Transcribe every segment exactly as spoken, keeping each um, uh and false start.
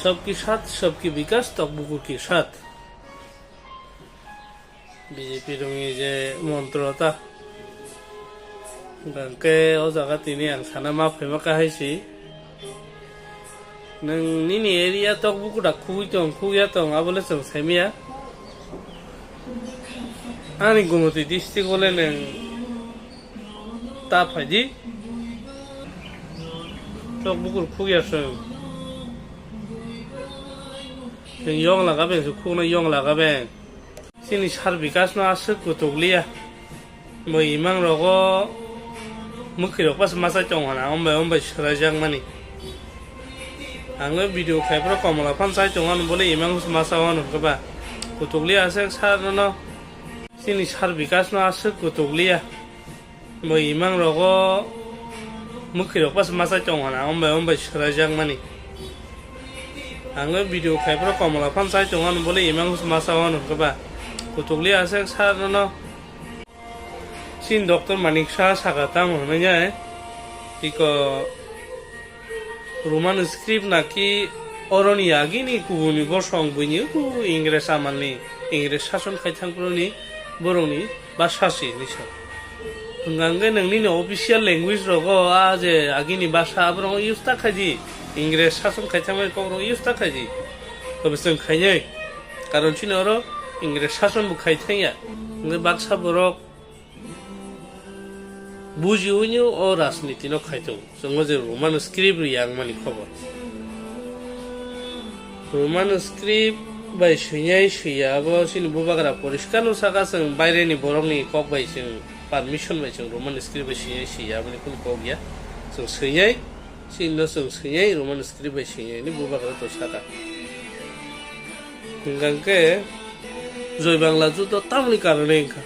Sabki sat, sabki bikas, tok bukur ki sat. B J P rokni je montro ta. Hwnkhe o jaga tini ang sana ma phaima kahai si. Nwng nini area tok bukuda khugui tong, khugya tong, abole chwng saimaya. Ani Gumoti district ole nwng ta phaidi. Tok bukur khugya chwng. Chwng yong laga beng, chwng khugna yong laga beng. Chini sar bikas no aswk kutuk liya. Bo imang rogo mwkhwi rok pas masai tong hana, ombai ombai swraijak mani. Ang le video khai pro komola phan chai tong ano, bole imang mas masa wano keba. Kutuk liya aswk sar no. Chini sar bikas no aswk kutuk liya. Bo imang rogo mwkhwi rok pas masai tong hana, ombai ombai swraijak mani. Ang le video khai pro komola phan chai tong ano, bole imang masa wano keba. Kutuk liya aswk sar no. Chin Doctor Manik Saha saka tamo hwnwi ya, iko Roman script naki oroni agini kubuni bosong buini ku Ingres amalni, Ingres sason khai thangproni borokni basa si hinwi sa. Hwnkha hwnkhe nwng nini official language rogo a je agini basa aborok use ta khaidi, Ingres sason khai thangmani kok rok use ta khaidi. Tobe chwng khainai, karon chini oro Ingres sason bo khai thangya. Hwnkhe baksa borok bujiwi o rajniti no khai tongo. Chwngno je Roman script riyang mani khobor. Roman script bai swinai swiya abo chini bubagra poriskar no saka, chwng baireni borokni kok bai chwng permission bai chwng Roman script bai swinai swiya aboni kunu kok ya. Chwng swinai, chini no chwng swinai Roman script bai swinai ni bubagra to saka. Hwnkha hwnkhe Joy Bangla juddo tamoni karone wngkha.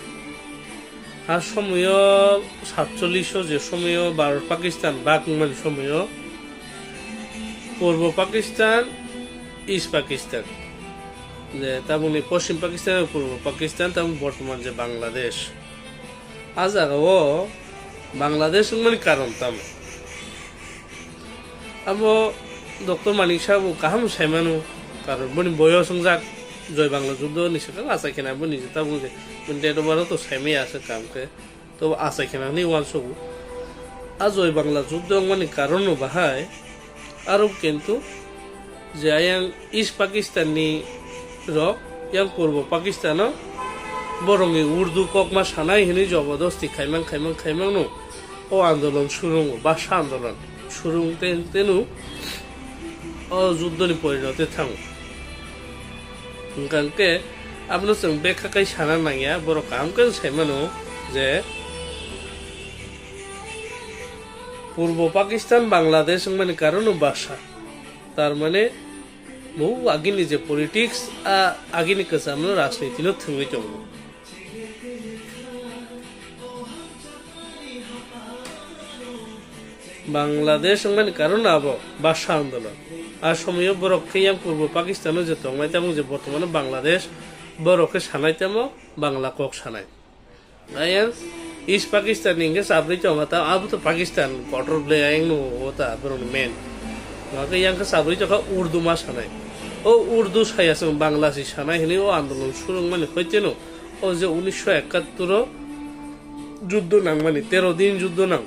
A somoyo satchollish o je somoyo Bharat Pakistan bak wngmani somoyo Purbo Pakistan, East Pakistan, je tabukni Poschim Pakistan, Purbo Pakistan, tabuk bortoman je Bangladesh. A jaga o Bangladesh wngmani karon tamo? Abo Doctor Manik Saha bo kaham saimano, karon boni boyos wngjak Joy Bangla juddo ni swkang achai khena boni je tabuk je boni date of birth to saimaya aswk kaham khe, to achai khena hwnwi uansugo. A Joy Bangla juddo wngmani karon no bahai aro kintu je ayang East Pakistan ni rok yang Purbo Pakistan o borokni Urdu kokma sanai hwnwi jobodosti khaimang khaimang khaimang no o andolon surungo, basa andolon surung ten tenu o juddo ni porinote thango. Hwnkha hwnkhe abono chwng bekha kai sana nangya, borok kaham khe saimano je Purbo Pakistan Bangladesh wngmani karon no basa, tar mane bo agini je politics a agini kwcham no rajniti no thwngwi tongo. Bangladesh wngmani karon abo basa andolon. A somoyo borok khe yang Purbo Pakistano je tongnai tamo je bortomano Bangladesh, borok khe sanai tamo Bangla kok sanai. Ayang East Pakistan ni hingke chabrui tongo ta, abo to Pakistan kotor ble ayang no o ta borok ni main. Hingke yang khe chabrui tongkha Urdu ma sanai. O Urdu saya chwng Bangla si sanai hinui o andolon surung mani hoiteno. O je unisho ekattor o juddo nangmani, tero din juddo nang.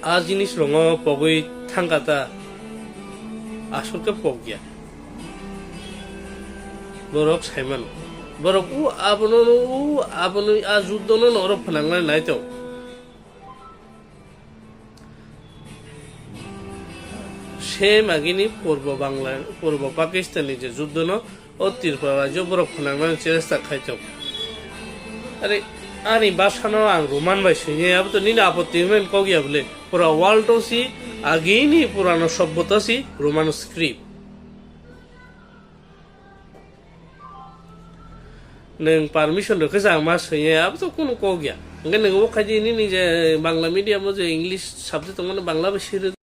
A jinis rongo pogwi thangkha ta, aswk khe pokya. Borok saimano, borok u abono, u abono a juddo no norok phnangna nai tong. Same agini Purbo Bangla, Purbo Pakistan ni je juddo no o Tripura rajyo borok phnangna chesta khai tong. Are ani basa no ang Roman bai swinai, abo to nini apotti hwnwi kok ya bwle. Pura world o si agini purano sobbota si Roman script. Nwng permission rwkhe chang ma swinai, abo to kunu kok ya. Hwnkhe nwng o khai di nini je Bangla medium o je English subject tongmani Bangla bai swi rw.